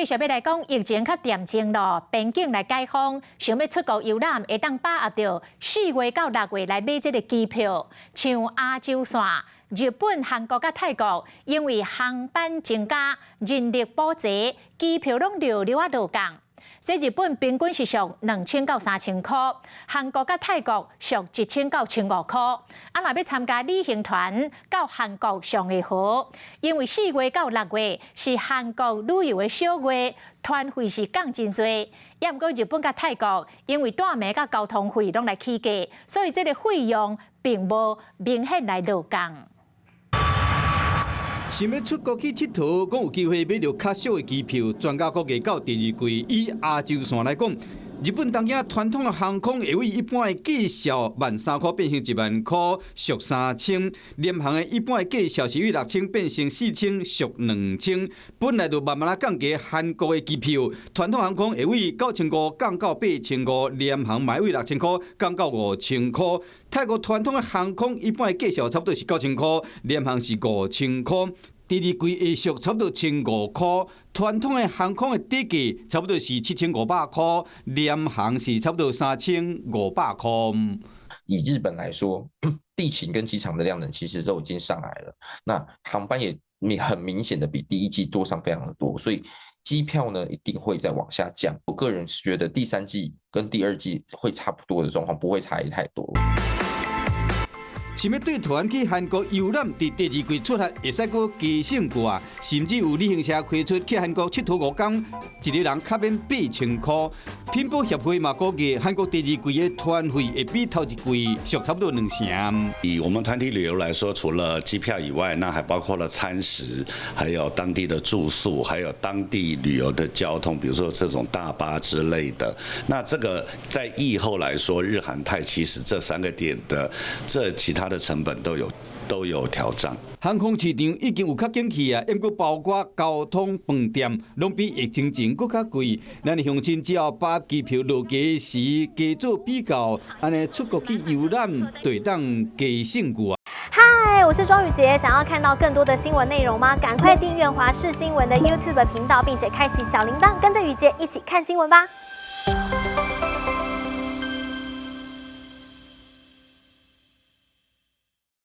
繼續欲來講，疫情較恬靜囉，邊境來解封，想欲出國遊覽，會當把握著4月到6月來買這个機票。像亞洲線、日本、韓國佮泰國，因為航班增加、人力補齊，機票攏溜溜仔落降。這日本平均是俗2000到3000箍，韓國佮泰國俗1000到1500箍。啊，若欲參加旅行團到韓國上會好，因為4月到6月是韓國旅遊的小月，團費是降真濟。也毋過日本佮泰國，因為帶暝佮交通費攏來起價，所以這个費用並無明顯來落降。想欲出國去𨑨迌，閣有機會買著較俗的機票。專家估計到第二季，以亞洲線來講，日本東京傳統的航空會對一般的價數13,000箍變成10,000箍，俗3000；廉航的一般的價數是對6000變成4000，俗2000。本來就慢慢仔降低韓國的機票，傳統航空會對9500降到8500，廉航嘛對6000箍降到5000箍。泰國傳統的航空一般的價數差不多是9000箍，廉航是5000箍。第二季會俗差不多1500箍，傳統的航空的底價差不多是7500箍，廉航是差不多3500箍。以日本來說，地勤跟機場的量能其實都已經上來了，那航班也很明顯的比第一季多上非常的多，所以機票呢一定會再往下降。我個人是覺得第三季跟第二季會差不多的狀況，不會差異太多。想欲對團去韓國遊覽，佇第二季出發會使閣加省過，甚至有旅行社開出去韓國𨑨迌5工，一个人較免8000箍。品保協會嘛估計，韓國第二季的團費會比頭一季俗差不多兩成。以我們團體旅遊來說，除了機票以外，那還包括了餐食，還有當地的住宿，還有當地旅遊的交通，比如說這種大巴之類的。那這個在疫後來說，日韓泰其實這三個點的這其他的成本都有調漲。航空市場已經有較景氣啊，毋過包括交通、飯店，攏比疫情前閣較貴。咱的鄉親只要把機票落價時加做比較，按呢出國去遊覽，就會當加省過。嗨，我是莊宇傑，想要看到更多的新聞內容嗎？趕快訂閱華視新聞的 YouTube 頻道，並且開啟小鈴鐺，跟着宇傑一起看新聞吧。